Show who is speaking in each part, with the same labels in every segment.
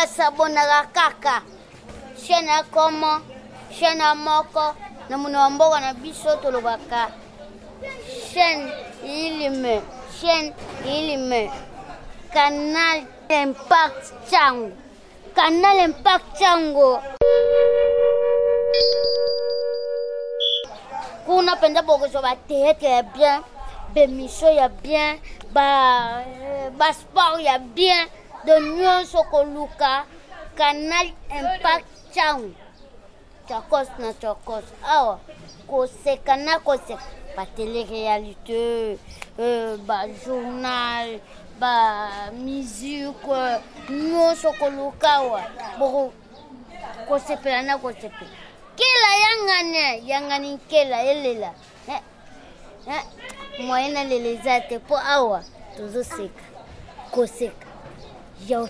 Speaker 1: Basabonaka kaka chaîne ya komo, chaîne ya moko na monoko ya mboka na biso tolobaka chaîne ilime, chaîne ilime, canal Impact Tshangu, canal Impact Tshangu. Kuna mpenza bokozwa ba théâtre ya bien, ba émission ya bien, ba sport ya bien, de nyonso koluka canal Impact Tshangu. Tchakos na tchakos awa koseka na koseka, ba télé-réalité, ba journal, ba musique, nyonso koluka awa boko kosepela na kosepela. Kela yangane yangani nkela elela, moyen nalela eza te, mpo awa tozoseka koseka. Yo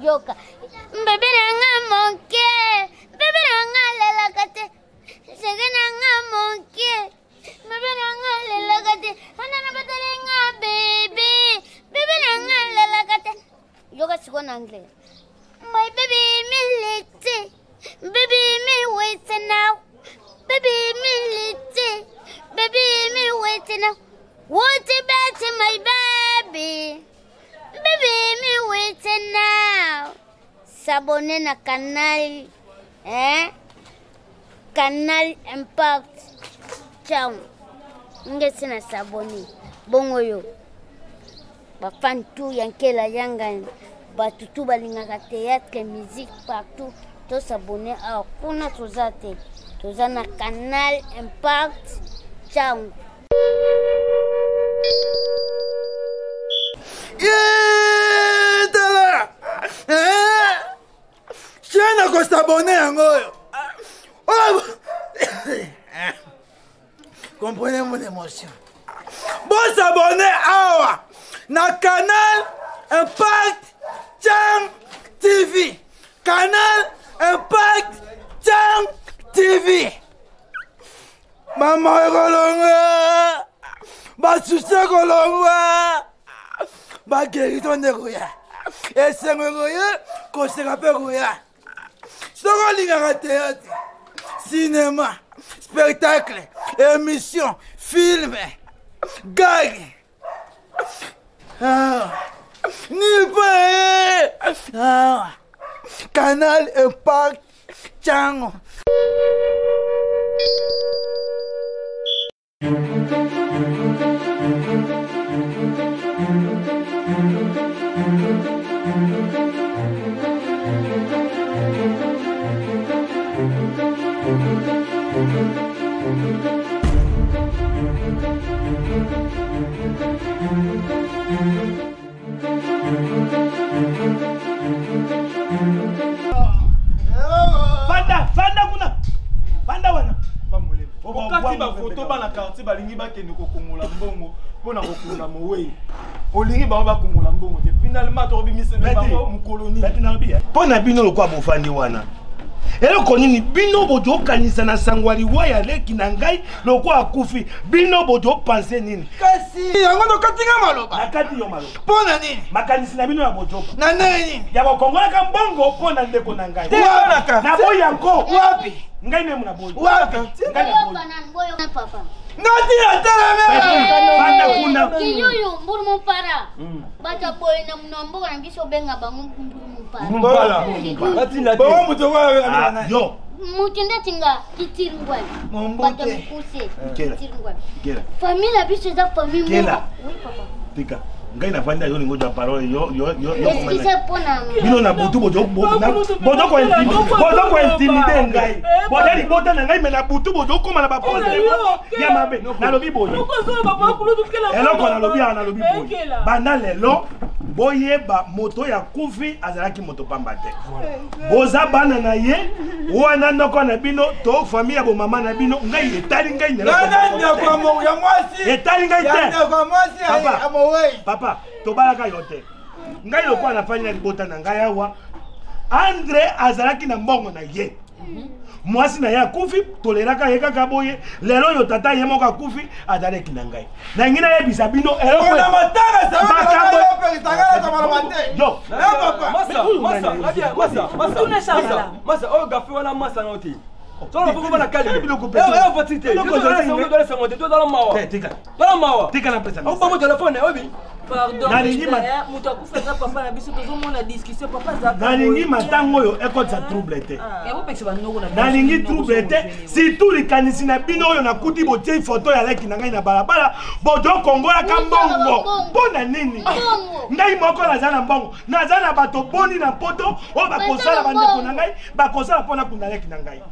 Speaker 1: yoka bebe na nga moke, bebe na nga alelaka te, seke na nga moke, bebe na nga alelaka te, ana na batele nga bebe, bebe na nga alelaka te. Yoka sikoyo na anglais: My baby me lete, baby me wait now, baby me lete, baby me wait now, what about my baby, baby me wait now. S'abonner na canal, hein, canal Impact Ciao. Ngesi na s'abonner bongo yo bafan tout ya nkela yangani, bato tu balingaka théâtre, musique partout, tosabone awa. Kuna toza te, toza na canal Impact Tshangu.
Speaker 2: Tala chaîne akosabone yango oyo. Comprenez mon émotion. Bosabone awa na canal Impact Tshangu TV, canal Impact Tshangu TV. Mama ekolongwa, basusi ekolongwa, baguérison nde koya, esengo ekoya, koseka mpe koya. Soki olingaka théâtre, cinéma, spectacle, émission, film, gag, ah, nulle part, ah, canal Impact Tshangu.
Speaker 3: Fanda, fanda kuna, fanda wana.
Speaker 4: Okati bafoto, bana quartier balingi bakende kokongola mbongo mpona kokunda mowei. Olingi bango bakongola mbongo te, finalement tokobimisela bango mokolo nini?
Speaker 3: Mpo na bino lokola bofandi wana, eloko nini bino bozokanisa na sango ya liwa ya leki na ngai? Lokola akufi, bino bozopense nini?
Speaker 2: Kasi yango tokatinga maloba.
Speaker 3: Nakati yo maloba.
Speaker 2: Mpo na nini?
Speaker 3: Makanisi na bino ya bozoba.
Speaker 2: Na ndenge nini?
Speaker 3: Ya kokongolaka mbongo mpo na ndeko na ngai.
Speaker 2: Wapi?
Speaker 3: Naboyi yango.
Speaker 2: Wapi?
Speaker 3: Ngai nde naboyi.
Speaker 2: Wapi?
Speaker 3: Ngai naboyi.
Speaker 1: Boyoka nani, boyoka papa.
Speaker 2: Ngati ya teleme.
Speaker 3: Fanda kuna.
Speaker 1: Kiyuyu mbulu mopara, bato ya boye na monoko mboka na biso obenga bango mbulu mopara.
Speaker 2: Bongo moto
Speaker 3: Ah, yo
Speaker 1: Mutu ndeti nga kitiringwani,
Speaker 2: Mombute.
Speaker 1: bato ya mokuse.
Speaker 3: Nkela.
Speaker 1: Kitiringwani.
Speaker 3: Kela.
Speaker 1: Famille na biso eza famille
Speaker 3: Kela.
Speaker 1: moko. Oui papa.
Speaker 3: Tika ngai nafandi, yo olingi ozwa parole, yo yo yo yo.
Speaker 1: Excuse mpona
Speaker 3: Bino na butu bozo kointimider ngai, boza libota na ngai, me na butu bozokóma na baposte moko ya mabe. Nalobi boye, eloko nalobi awa, nalobi boye: banda lelo boyeba, moto oyo akufi azalaki moto pamba te. Boza bana na ye wana, noko na bino to famille ya bomama na bino. Ngai etali ngai na eloko
Speaker 2: Nana
Speaker 3: moko
Speaker 2: ndeko
Speaker 3: te.
Speaker 2: ya mwasi.
Speaker 3: Etali ngai
Speaker 2: Ya
Speaker 3: te.
Speaker 2: ndeko ya mwasi
Speaker 3: Papa.
Speaker 2: ya mowei.
Speaker 3: Papa, tobalaka yo te. Ngai lokola nafandi na libota na ngai awa, Andre azalaki na mbongo na ye. Mwasi na ye akufi, tolelaka ye kaka boye. Lelo oyo tata ye moko akufi, azalaki na ngai. Nalingi nayebisa bino eloko
Speaker 2: Mpona matanga
Speaker 3: Makambo-
Speaker 2: Yo.
Speaker 3: Yo.
Speaker 5: Tuna Charles.
Speaker 6: Masa oyo gafe wana masa na yo te tozala foko bana
Speaker 3: Tala biloko pe-
Speaker 6: kalifati te
Speaker 3: Biloko ezali-
Speaker 6: tozala te tozala mawa
Speaker 3: Te, tika.
Speaker 6: tozala mawa
Speaker 3: Tika napesa message.
Speaker 6: okobamo telefone oyebi
Speaker 5: Pardon,
Speaker 3: Nalingi ma-
Speaker 5: eh, moto akufa eza papa na biso, tozomona discussion, papa azalaka
Speaker 3: Nalingi
Speaker 5: boye.
Speaker 3: matanga oyo ekotisa trouble te.
Speaker 5: Ya bopekisa banoko na biso,
Speaker 3: Nalingi
Speaker 5: noko
Speaker 3: trouble te,
Speaker 5: soki
Speaker 3: surtout likanisi na bino oyo nakuti botie foto ya leki na ngai na balabala, bozokongolaka mbongo mpo na nini?
Speaker 1: Mbongo.
Speaker 3: Ngai moko naza na mbongo, naza na bato boni na poto oyo bakosala, bandeko na ngai bakosala mpo nakunda leki na ngai.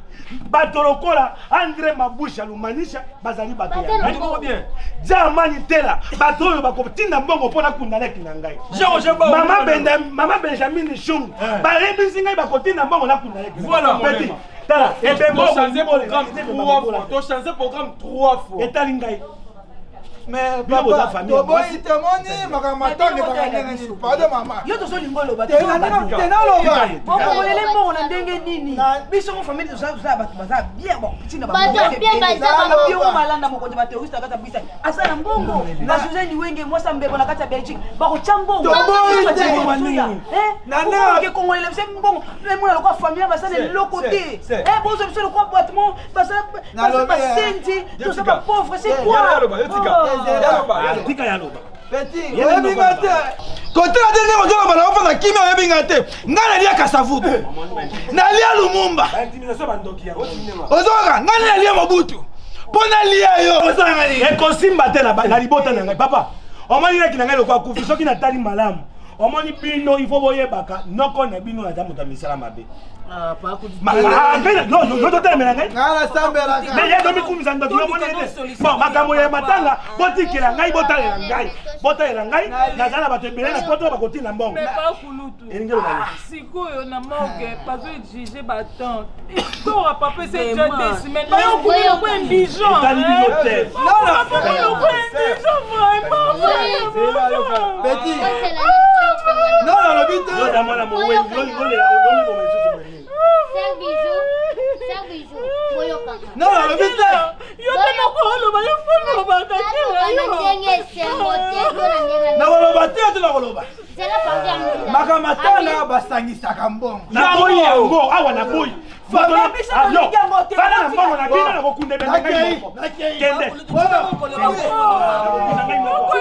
Speaker 3: Bato lokola Andre Mabusha Lumanisha bazali bato ya ngai.
Speaker 6: Moko bien.
Speaker 3: Jamani Tela, bato oyo bakotinda mbongo mpo nakunda leki na ngai.
Speaker 6: Jean Roger Bao.
Speaker 3: Mama Benda, Mama Benjamin Shung, bayebisi ngai bakotinda mbongo nakunda leki na ngai.
Speaker 6: Voilà.
Speaker 3: Petit, tala ebembe oyo
Speaker 4: Tochange programme
Speaker 3: ebembe
Speaker 4: trois
Speaker 3: bakokola
Speaker 4: fois, tochange programme trois fois.
Speaker 3: Etali ngai.
Speaker 2: Mais
Speaker 3: Bino boza
Speaker 2: papa,
Speaker 3: famille ya
Speaker 2: toboyi
Speaker 3: mwasi.
Speaker 2: tomoni makambo matanga ezalaka ndenge nini? Pardon mama.
Speaker 7: Yo tozolinga oloba.
Speaker 2: Te naloba.
Speaker 7: Bokongolele mbongo na ndenge nini?
Speaker 2: Na-
Speaker 7: Biso ko famille toza bato baza bien, bakotina.
Speaker 1: Bato bien baza.
Speaker 7: Biongo malanda, mokonzi baterroriste na kati ya Bruxelles aza na mbongo. Basuzani Wenge, mwasa mbebo na kati ya Belgique, bakotya mbongo.
Speaker 2: Toboyi te. Na ndenge-
Speaker 7: Kongolela biso mbongo, emona lokwa famille basala eloko te. Bozwa biso lokwa bato mo basala
Speaker 2: Nalobi, eh.
Speaker 7: basenzi, toza
Speaker 6: Yotika.
Speaker 7: bapauvre, c'est quoi?
Speaker 6: Yaloba, yotika. Yaloba,
Speaker 3: Ah,
Speaker 6: yaloba.
Speaker 3: tika yaloba.
Speaker 2: Petit, oyebi nga te. Kotala te ndenge ozoloba na ofanda kimia, oyebi nga te. Ngai nalia Kasavubu. Nalia Lumumba.
Speaker 3: Baintimidation, bandoki yango.
Speaker 2: Ozoka ngai nalia Mobutu. Mpo nalia yo ozanga nini?
Speaker 3: Ekosimba te na libota na ngai. Papa, omoni leki na ngai lokwa akufi, soki natali malamu, omoni bino, il faut boyebaka noko na bino aza moto ya misala mabe. Totelemela ngai.
Speaker 2: Ngai nasambelaka.
Speaker 3: Mais ye tomikumisa ndoki, yo moni ete bon, makambo ya matanga botikela ngai, botalela ngai, botalela ngai. Naza na bato ebele na poto bakotinda mbongo.
Speaker 8: Mais pa kulutu,
Speaker 3: Elingi eloba nini?
Speaker 8: sikoyo na morgue bazo exige batante tora papa ese déjà 2 semaines, bayokumela ko indigent.
Speaker 3: Etali bino te.
Speaker 8: Papa loko indigent vraiment.
Speaker 2: Petit. Non, nalobi te.
Speaker 3: Yo za mwana moweni, yomiboma lisusu boye nini?
Speaker 1: Cinq bisous, cinq bisous, boyokanga.
Speaker 2: Non, nalobi te.
Speaker 8: Yo te noko oloba, yo fo olobaka.
Speaker 1: Naloba na ndenge esengo te to na ndenge
Speaker 2: Nakoloba te to nakoloba.
Speaker 1: Zela, pardon ya Mila.
Speaker 2: Makambo matanga basangisaka mbongo.
Speaker 3: Naboyi yango awa, naboyi.
Speaker 7: Mais biso tolingi yango te.
Speaker 3: Fana na mbongo na bino, nakokunda ebembe ngai
Speaker 2: Nakei,
Speaker 3: moko.
Speaker 2: nakei.
Speaker 3: Kende. Nakokunda ngai moko.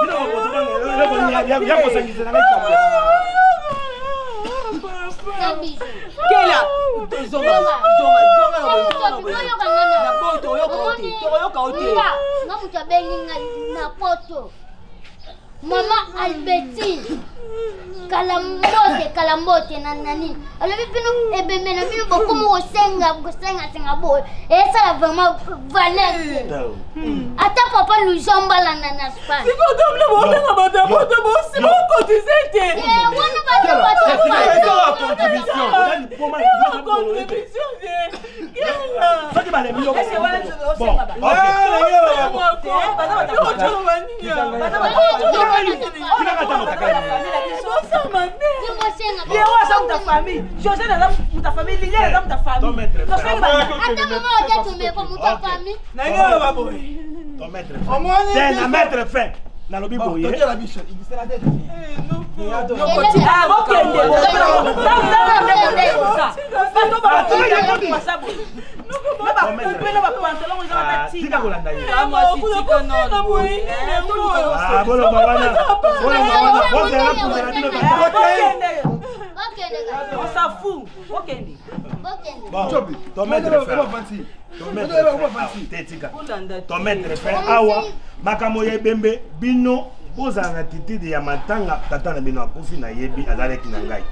Speaker 3: Bino bokotika ya kosangisa na ngai kombo.
Speaker 1: Cinq bisous.
Speaker 7: Kela, zonga, zonga, zonga na boye, zonga na boye.
Speaker 1: Boyoka nga.
Speaker 7: Na boye toyoka yo te, tokoyoka yo te.
Speaker 1: Nga nga moto abengi ngai na poto, mama Albertine Kalambote, Kalambote na nani, alobi bino ebembe na bino bokomi kosenga kosengasenga boye, esala vraiment valeur te. Ata papa Lujean Mbalanda na Spagne.
Speaker 8: Sikoyo tomina bobenga bato ya poto, bosi bokotize te.
Speaker 1: Wana bato bato.
Speaker 4: Ezaka contribution.
Speaker 8: Contribution te, kela.
Speaker 3: Soki balembi yo.
Speaker 7: Ese wana biso
Speaker 3: Bon,
Speaker 7: tozosenga ba-
Speaker 3: ok.
Speaker 7: Te, baza bato- baza bato-
Speaker 3: Tikaka ata motakala.
Speaker 7: Famille na biso.
Speaker 1: Bosenga.
Speaker 7: Ye oyo aza muta famille, José aza muta famille, Liliane aza muta famille.
Speaker 3: Ton maître.
Speaker 7: Tosengi bana.
Speaker 1: Ata mama otetumeko moto ya famille.
Speaker 2: Ndenge oloba boye.
Speaker 3: Ton maître.
Speaker 2: Omoni
Speaker 3: Te na maître fin. Nalobi boye.
Speaker 2: Totela biso. Igisela te.
Speaker 7: Ah, bokende, tala ndenge oza. Bato bakosa boye na bakupe na bapantalon eza
Speaker 3: Ah,
Speaker 7: ata
Speaker 3: tika
Speaker 7: tina.
Speaker 3: kolanda ye.
Speaker 8: Ah,
Speaker 3: Ah, bolonga wana. Bolonga wana. Bozela kunda na bino.
Speaker 7: Bokende.
Speaker 1: Bokende kasi.
Speaker 7: On s'en fout, bokende.
Speaker 1: Bokende.
Speaker 3: Bon, ton maître fin. Ton maître fin. Te tika. Ton maître fin awa, makambo ya ebembe, bino bozala na attitude ya matanga. Tata na bino akufi, nayebi azalaki na ngai,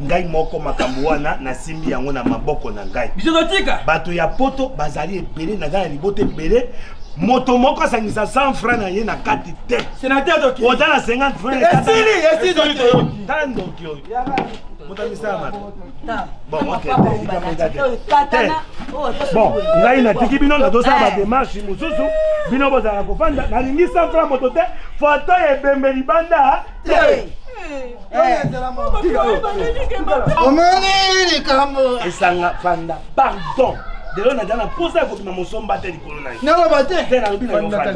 Speaker 3: ngai moko makambo wana nasimbi yango na maboko na ngai.
Speaker 6: Biso totika.
Speaker 3: Bato ya poto bazali ebele, naza na libota ebele. Moto moko asangisa 100 franc na ye na kati te.
Speaker 2: Sénateur toki.
Speaker 3: Oza na 50 franc.
Speaker 2: Esili, esili toki.
Speaker 3: Tala ndoki oyo, moto ya misala mabe. Bon, ok, te, likambo eza te. Te. Bon, ngai natiki bino, nazosala badémarche mosusu. Bino bozala kofanda, nalingi 100 franc moto te, foto ebembe libanda te.
Speaker 2: Omoni likambo
Speaker 3: esanga fanda pardon lelo naza na mposa ya kobima mosomba te likolo na ye.
Speaker 2: Naloba te.
Speaker 3: Te, nalobi na yo fanda.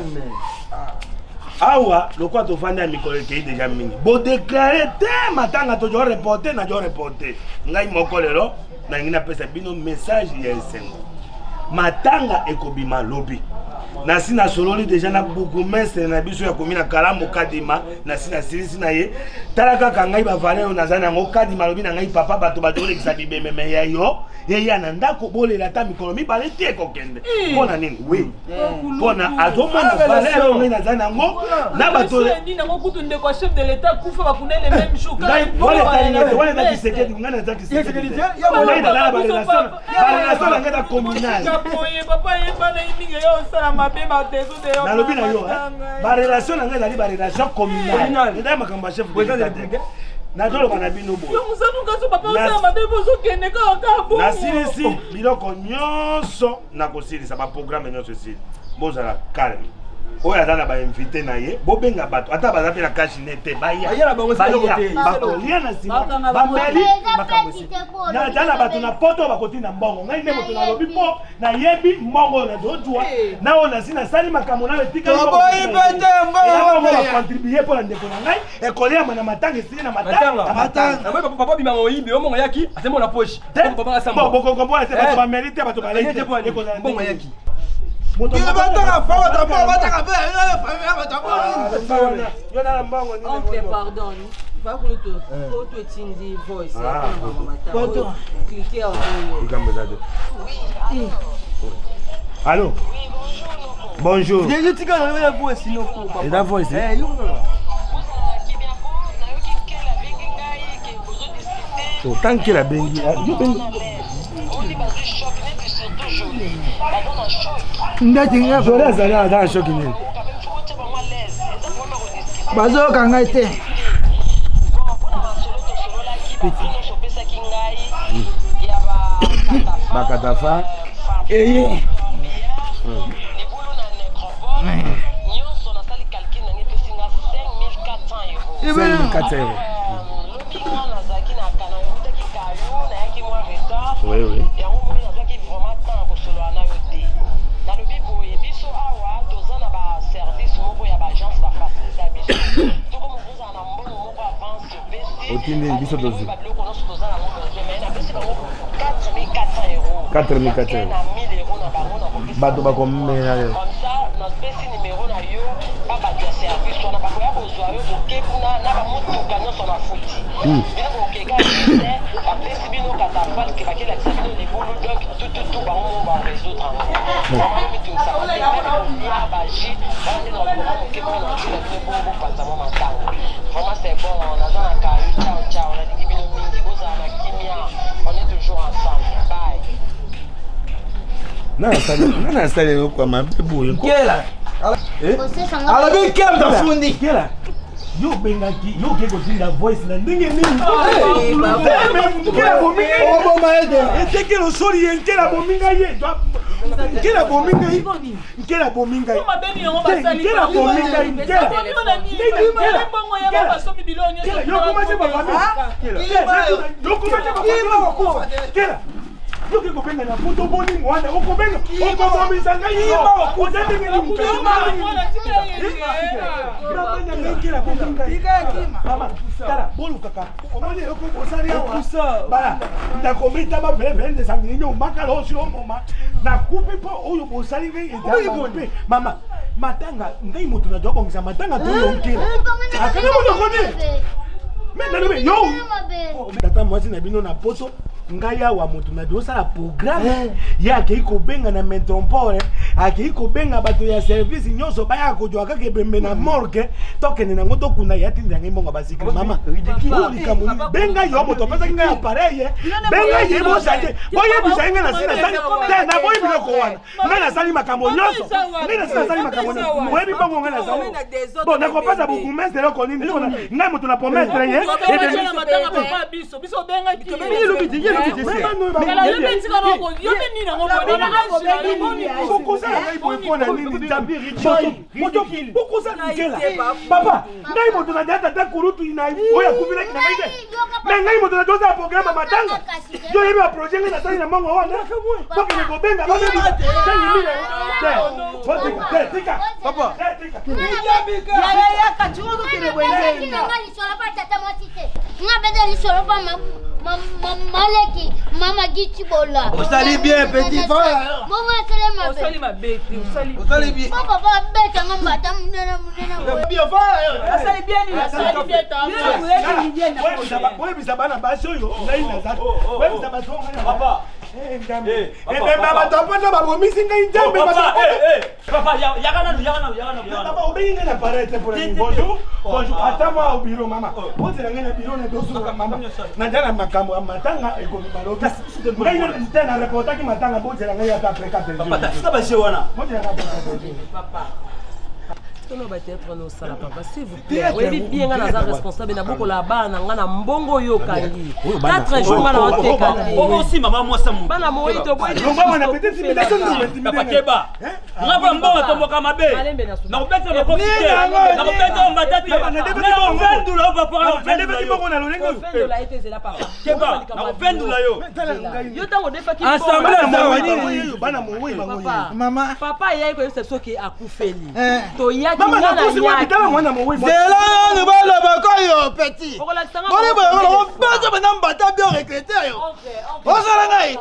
Speaker 3: Awa lokola tovandi ya mikolo ekei deja mingi, bodeklare te matanga tojo reporte na jo reporte. Ngai moko lelo nalingi napesa bino message ya esengo. Matanga ekobima lobi. Nasi nasololi deja na bourgmestre na biso ya komi na Kalamu Kadima, nasi nasilisi na ye. Tala kaka ngai bavaleur oyo naza na yango. Kadima alobi na ngai, papa, bato bazolekisa bibememe ya yo eya na ndako, bolela ata mikolo mibale te ekokende. Mpo na nini? Oui, mpo na azomona valeur oyo ngai naza na yango na bato.
Speaker 8: Nango kutu ndeko ya chef de l'état kufa, bakunda le même jour.
Speaker 3: Ngai wana etali ngai te, wana eza Tshisekedi, ngai naza Tshisekedi te. Ngai naza na barelation na ngai na communal.
Speaker 8: Boye papa yebana ye mingi, yo osala mabe badesordre.
Speaker 3: Nalobi na yo, barelation na ngai ezali barelation communale, eza makambo ya chef de l'État te. Nazoloba na bino boye.
Speaker 8: Yo mosatu kaso papa osala mabe, bozokende kaka kaka bongo.
Speaker 3: Nasilisi biloko nyonso, nakosilisa baprograme nyonso, esili. Bozala calme. Oyo aza na bainvité na ye, bobenga bato, ata baza mpe na kashine te, baya.
Speaker 6: Baya na bango, eza eloko te.
Speaker 3: Bakolia na nsima
Speaker 5: Bakanga bango.
Speaker 3: bameli makambo esi. Naza na bato na poto bakotinda mbongo. Ngai nde moto nalobi mpo nayebi mbongo oyo nazozwa na oyo nasi nasali makambo nayo etikali.
Speaker 2: Toboyi mpe te mbongo.
Speaker 3: Bacontribue mpo na ndeko na ngai ekoliama na matanga, esili na matanga.
Speaker 2: Matanga.
Speaker 6: Namoni papa bima moyibi, omongo yaki asembo na poche. Papa asamba.
Speaker 3: Bokokombola te, bato bameli te, bato balei te.
Speaker 6: Mbongo
Speaker 3: Ekozala
Speaker 6: mbongo
Speaker 3: ndenge
Speaker 6: yaki.
Speaker 3: Moto
Speaker 2: Bataka fa bato bataka mpe bato.
Speaker 3: Yo na mbongo nini?
Speaker 5: Oncle, pardon, bakulutu oto etindi voice.
Speaker 3: Ah,
Speaker 5: poto clique oyo.
Speaker 3: Likambo eza te. Allo, bonjour.
Speaker 6: Deje tika na yo voice noko papa.
Speaker 3: Eza voice?
Speaker 6: Eh, yo.
Speaker 3: Tant que abengi yo bengi.
Speaker 2: Ndeti nga.
Speaker 3: Joli azali aza na shoki nini?
Speaker 2: Bazoyoka ngai te.
Speaker 3: Bakatafa
Speaker 2: eye.
Speaker 9: Nyonso nasali calcul na ngai, epesi nga 5400 euro.
Speaker 3: 54 euros.
Speaker 9: Lobi nga nazalaki na kana, eutaki kayo, nayaki mwa retard.
Speaker 3: Oui, oui.
Speaker 9: Yango moni nazwaki vraiment temps ya kosolola na yo te. Nalobi boye, biso awa toza na baservice moko ya baagence, bafacilita biso tokoma kozala na mbongo moko avance opesi.
Speaker 3: Otindi biso tozwi.
Speaker 9: Babiloko nyonso toza nango besoin, mais napesi bango 4400 euros.
Speaker 3: 4400 euros.
Speaker 9: Na 1000 euros na bango nakopesa.
Speaker 3: Bato bakomela yo.
Speaker 9: Comme ça napesi nimero na yo, ba bato ya service wana bakoya kozwa yo, boke kuna na bamotuka nyonso na futi bino, bokeka te, bapesi bino catafalque, bakelakisa bino libulu. Donc tututu bango mo barésoudre yango. Vraiment mitungisaka te, meme kolia baji wana nde na bakoma moke moko na ozwila bino bongo bopanza mwa matanga. Vraiment c'est bon, naza na kayu. Ciao ciao, nalingi bino mingi, bozala na kimia, on est toujours ensemble, bye.
Speaker 3: Nani asali eloko ya mabe boye?
Speaker 2: Kela alobi kem tafundi.
Speaker 3: Kela, yo obengaki, yo oke kotinda voice na ndenge nini? Nkela bomi ngai.
Speaker 2: Oboma ye te.
Speaker 3: Etekela osoli ye. Nkela bomi ngai ye, nkela bomi ngai, nkela bomi ngai.
Speaker 8: Mabeni yango basali.
Speaker 3: Nkela bomi ngai, nkela.
Speaker 8: Nkela.
Speaker 3: Yo koma te bafami, yo koma te bafami. Nkela, yoke kobenga na poto boni mwana, okobenga okobomisa ngai. Oza ndenge nini? Nkela bomi ngai. Mama, tala, bolukaka omoni eloko bosali awa. Bala nakomitama velevele ndesangini omakala osi omoma nakupi mpo oyo bosali ngai ezampe. Mama, matanga ngai moto na doabongisa matanga toyo nkela akanga moto koni me nalobi yo tata mwasi na bino na poto. Ngai awa moto na osala programme, ye akei kobenga na metrompole, akei kobenga bato ya service nyonso bayaka kozwa kaka ebembe na morgue, tokende nango tokunda. Ye atindela ngai mbongo basikili. Mama, oyo likambo nini? Benga yo moto apesaki ngai appareil, benga ye bosanje, boyebisa ye ngai nasi nasali te, naboyi biloko wana. Ngai nasali makambo nyonso, ngai nasi nasali makambo nyonso. Boyebi mbongo ngai nasali. Bon, nakopesa bourgmestre eloko nini? Ngai moto na promettre ye.
Speaker 8: Matanga papa biso, biso obengaki.
Speaker 6: Ye lobi te.
Speaker 8: Yo mpe nini yango?
Speaker 3: Okoza. Kosala ngai boye mpo na nini, Nzambe? Moto bokosa nkela. Papa, ngai moto na data tata kulutu na oyo akufelaki na ngai te. Me ngai moto na tozala programme ya matanga. Yo oyebi ba projet ngai nasali na mbongo wana. Bokende kobenga babebisa. Sangi mine. Te. Botika, te, tika.
Speaker 2: Papa.
Speaker 3: Te, tika.
Speaker 7: Yayaka tiko ozokende boye ndenge.
Speaker 1: Nga lisolo pa tata mwasi te, nga beta lisolo pa maleki mama Gitibola.
Speaker 2: Osali bien, petit frère.
Speaker 1: Bongo asali mabe.
Speaker 8: Osali mabe te, osali.
Speaker 2: Osali bien.
Speaker 1: Po papa abetanga mbata monene monene boye.
Speaker 2: Bien frère.
Speaker 7: Asali bien nini?
Speaker 8: Asali bien ta.
Speaker 3: Oyebisa bana basi oyo ngai naza, oyebisa bato oyo ngai naza.
Speaker 6: Papa.
Speaker 3: Eh, Nzambe.
Speaker 6: Eh, papa,
Speaker 3: Ebemba
Speaker 6: papa.
Speaker 3: bato apoto babomisi ngai, Nzambe.
Speaker 6: Papa,
Speaker 3: Bato apoto.
Speaker 6: eh, eh, papa, yaka nanu, yaka nanu, yaka nanu, yaka nanu.
Speaker 3: Papa, obengi ngai na pareil te mpona nini?
Speaker 6: Te, te, te.
Speaker 3: Bonjour.
Speaker 6: Oh,
Speaker 3: Bonjour.
Speaker 6: ah.
Speaker 3: Ata mwa au bureau, mama. Ozela ngai na bureau na tosuka, mama. Naza na makambo ya matanga ekomi balobi. Ngai nano te na reportaki matanga, bozela ngai ata après 4 jours.
Speaker 6: Papa, tika ba jeu wana.
Speaker 3: Bozela ngai après 4 jours.
Speaker 5: Papa, tolo ba théâtre wana osala, papa, s'il vous plaît.
Speaker 3: Théâtre,
Speaker 5: Oyebi bien nga naza
Speaker 3: théâtre,
Speaker 5: responsable na bokola bana na nga na mbongo oyo okangi.
Speaker 3: Oyo bana.
Speaker 5: 4 jours nga na
Speaker 3: Oyo,
Speaker 5: oteka
Speaker 3: oyo,
Speaker 5: te.
Speaker 6: Oyo osi mama mwasi ya moto.
Speaker 5: Bana moyi toboyi.
Speaker 3: Longwa wana, peut-être intimidation nde ointimider
Speaker 6: Papa,
Speaker 3: ngai.
Speaker 6: keba. Nga mpo mbongo tomboka mabe.
Speaker 5: Malembe na suka.
Speaker 6: Nakobetela makofi te.
Speaker 2: Nini yango, nini?
Speaker 6: Nakobetela mbata te.
Speaker 3: Papa, nadebeti bongo.
Speaker 6: Nakofendula yo, papa,
Speaker 3: Mama,
Speaker 6: nakofendula
Speaker 3: nadebeti
Speaker 6: yo.
Speaker 3: bongo na lolenge oyo.
Speaker 5: Ofendola ye te, ezela papa.
Speaker 6: Keba, nakofendula yo.
Speaker 3: Tala ngai.
Speaker 5: Yo ntango odefaki
Speaker 2: Assemblée
Speaker 5: mbongo-
Speaker 2: ya
Speaker 3: Bana
Speaker 2: nini?
Speaker 3: moweyi oyo, bana moweyi bango
Speaker 5: Papa.
Speaker 3: ye.
Speaker 2: Mama.
Speaker 5: Papa ayaki koyebisa biso ke akufeli.
Speaker 2: Eh.
Speaker 5: Toyaki
Speaker 3: Mama,
Speaker 5: nga na
Speaker 3: nakosi wapi?
Speaker 5: yaki.
Speaker 3: Tala mwana moweyi.
Speaker 2: Zela nanu balobaka yo petit.
Speaker 5: Okolakisa nga
Speaker 2: Boni
Speaker 5: bango
Speaker 2: boye
Speaker 5: combien
Speaker 2: boloko
Speaker 5: de fois?
Speaker 2: bazo bena mbata bien recruté yo.
Speaker 5: Ok, ok.
Speaker 2: Osala ngai.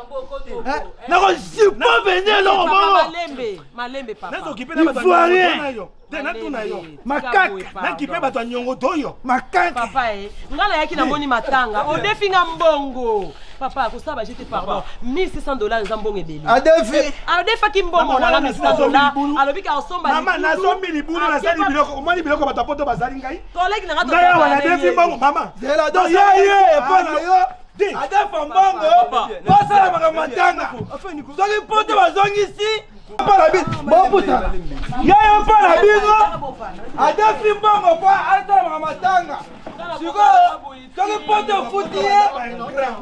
Speaker 5: Eh?
Speaker 2: Nakozipa pene eloko
Speaker 5: Papa,
Speaker 2: moko.
Speaker 5: malembe, malembe papa.
Speaker 3: Nazokipe na bato ya
Speaker 2: Ivoirien.
Speaker 3: nyongo to na yo. Te, natuna yo.
Speaker 2: Makaka.
Speaker 3: Nakipe bato ya nyongo to yo.
Speaker 2: Makaka.
Speaker 5: Papa e, nga nayaki namoni matanga odefi nga mbongo, papa, kosala bajete, pardon, 1600 dollars eza mbongo ebele.
Speaker 2: Adefi.
Speaker 5: Adefaki mbongo
Speaker 3: Mama,
Speaker 5: na
Speaker 3: wana
Speaker 5: nga
Speaker 3: nasi
Speaker 5: 1600
Speaker 3: nazombi
Speaker 5: dollars.
Speaker 3: libulu.
Speaker 5: Alobi ka osomba
Speaker 3: Mama,
Speaker 5: libulu.
Speaker 3: nazombi libulu, nasali biloko. Omoni biloko bato ya poto bazali ngai.
Speaker 5: Collègue na nga
Speaker 3: Ngai awa
Speaker 5: tozala
Speaker 3: nadefi
Speaker 5: ye.
Speaker 3: mbongo, mama.
Speaker 2: Zela donc ye ye epo na yo. Adefa mbongo. Basalamaka matanga. Soki poto bazongisi. Mpo na biso bopusana. Ye yo mpo na bino. Adefi mbongo mpo asalamaka matanga. Sikoyo soki poto efuti ye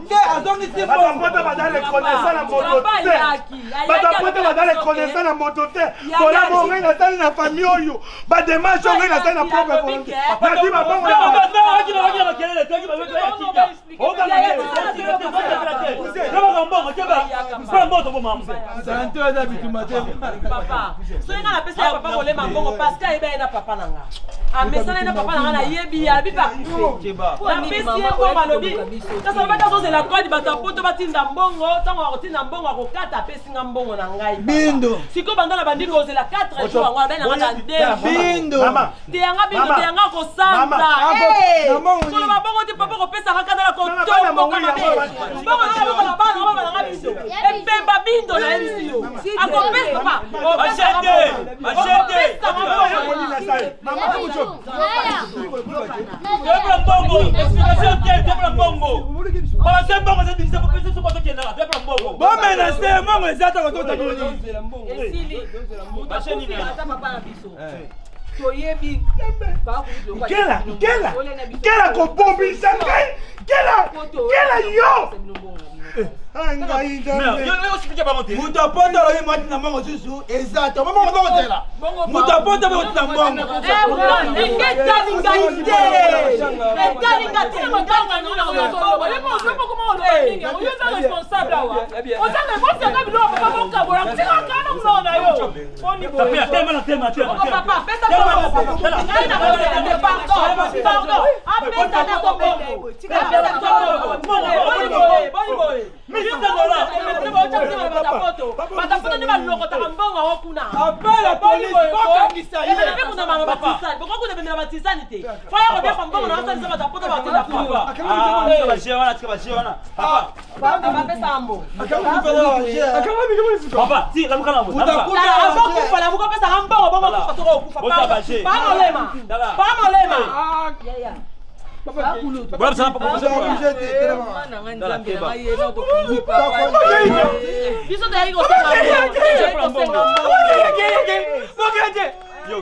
Speaker 2: nde azongisi
Speaker 3: Bato ya
Speaker 2: mbongo.
Speaker 3: poto baza reconnaissant na moto
Speaker 5: Papa
Speaker 3: te.
Speaker 5: ayaki.
Speaker 3: Bato ya
Speaker 5: Ayaki,
Speaker 3: poto
Speaker 5: alobi
Speaker 3: baza
Speaker 5: na biso
Speaker 3: reconnaissant
Speaker 5: ke-
Speaker 3: na moto te.
Speaker 5: Yaki,
Speaker 3: Kolabo
Speaker 5: alobi-
Speaker 3: ngai nasali na famille oyo. Bademarche oyo ngai nasali na
Speaker 5: Ayaki,
Speaker 3: propre
Speaker 5: alobi
Speaker 3: volonté.
Speaker 5: ke-
Speaker 3: Nazwi babongo na
Speaker 6: Papa,
Speaker 3: bato.
Speaker 6: papa, makelele, toki ba- toki ya kita. Oka makelele, tozosepela te. Tobaka mbongo, keba. Mpona mbongo toboma mzee.
Speaker 2: Sante eza bitumba te.
Speaker 5: Papa, soki nga napesa ya papa kolema mbongo, parce que ayeba ye na papa na nga, amesana ye na papa na nga, nayebi ye, alobi mpe akufe, napesi ye mbongo, alobi kasi alobaki azozela kode bato ya poto batinda mbongo. Ntango akotinda mbongo akokata, apesi nga mbongo na ngai, papa.
Speaker 2: Bindo.
Speaker 5: Sikoyo banda na bandi kozela 4 jours yango, alobi na nga na 2
Speaker 2: Bindo.
Speaker 3: Mama.
Speaker 5: Teyanga bindo.
Speaker 3: Mama.
Speaker 5: Teyanga kosanza.
Speaker 3: Mama.
Speaker 2: Na mbongo nini?
Speaker 5: Koloba bongo te, papa, kopesaka kanda na
Speaker 3: Mama, bana
Speaker 5: kotomboka
Speaker 3: moweyi
Speaker 5: mabe.
Speaker 3: yango.
Speaker 5: Mbongo na bokola bana bana nanga biso ebemba bindo, nayebisi yo akopesa papa.
Speaker 6: Machete, machete. Toyebela mbongo, explication te, toyebela mbongo. Balance mbongo, eza bimisa, kopesa biso bato okendaka, toyebela mbongo.
Speaker 2: Bomena se mbongo eza ta kotota bino nini.
Speaker 5: Esili moto akufi, ata papa na biso toyebi.
Speaker 3: Nkela, nkela, nkela kobombisa ngai, nkela, nkela yo. Ah, ngai Nzambe.
Speaker 6: Yo, yo explique bango te.
Speaker 2: Moto apoto alobi mwati na mbongo susu eza te mbongo bokotela moto apoto mpe kotina mbongo.
Speaker 5: Etali ngai te, etali ngai te.
Speaker 8: Yo oza responsable awa, oza responsable, biloko papa bokabola, tikaka na monoko na yo. Boni boye?
Speaker 6: Tapela, telema na telema, telema,
Speaker 5: Papa,
Speaker 6: telema.
Speaker 5: pesa mbongo. Ngai nakozela te, pardon, pardon. Apesa biso mbongo. Apesa biso mbongo. Boni boye, boni boye.
Speaker 6: 1600 dollars.
Speaker 5: Batapoto nde balokotaka mbongo yango kuna.
Speaker 2: Appel police, bokangisa ye.
Speaker 5: Bokokuna bemela batisani te, faya kodefa mbongo na basalisa batapoto batinda.
Speaker 6: Papa, ah, tika ba jeu wana, tika ba jeu wana. Papa,
Speaker 5: Bapesa mbongo.
Speaker 6: papa, ti, lamuka na bo, lamuka.
Speaker 5: Azokufa, lamuka, opesaka mbongo bongo okufa, soko okufa.
Speaker 6: Bota ba jeu.
Speaker 5: Pamolema,
Speaker 6: Tala.
Speaker 5: pamolema.
Speaker 6: Bola bisana, papa, papa.
Speaker 5: Nanga
Speaker 6: Tala,
Speaker 5: Nzambe na
Speaker 6: keba.
Speaker 5: ngai ye na tokufi, papa. Biso toyaki kosenga mbongo, toyaki kosenga mbongo.
Speaker 6: Yo. Yo,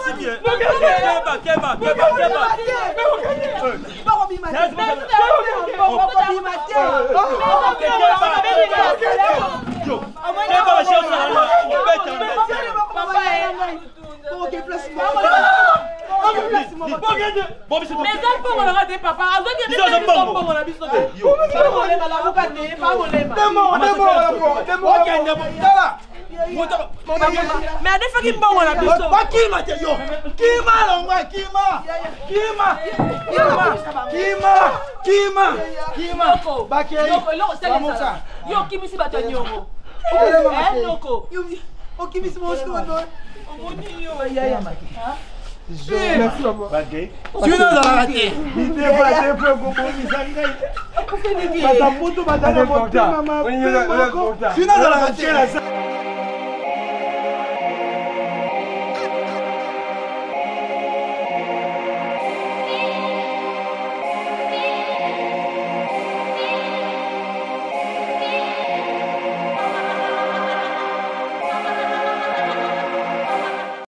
Speaker 6: si bien. Keba, keba, keba, keba.
Speaker 7: Bakobima te. Bakobima te.
Speaker 6: Yo, keba.
Speaker 5: Mais eza mbongo nanga te, papa azwaki mbongo na biso te. Molema lamuka te, pa molema.
Speaker 2: Okende, tala.
Speaker 5: Mais adefaki mbongo na biso.
Speaker 2: Bakima te, yo kima, longwa, kima, kima, kima, kima, kima, kima. Bakei.
Speaker 5: Yo okimisi bato ya niongo, noko.
Speaker 7: Okimisi mosono,
Speaker 5: omoni yo.
Speaker 2: Sino azalaka te.
Speaker 3: Bitefa ekobomisa ngai. Bato mbutu bazala motema mabe moko.
Speaker 2: Sino azalaka te.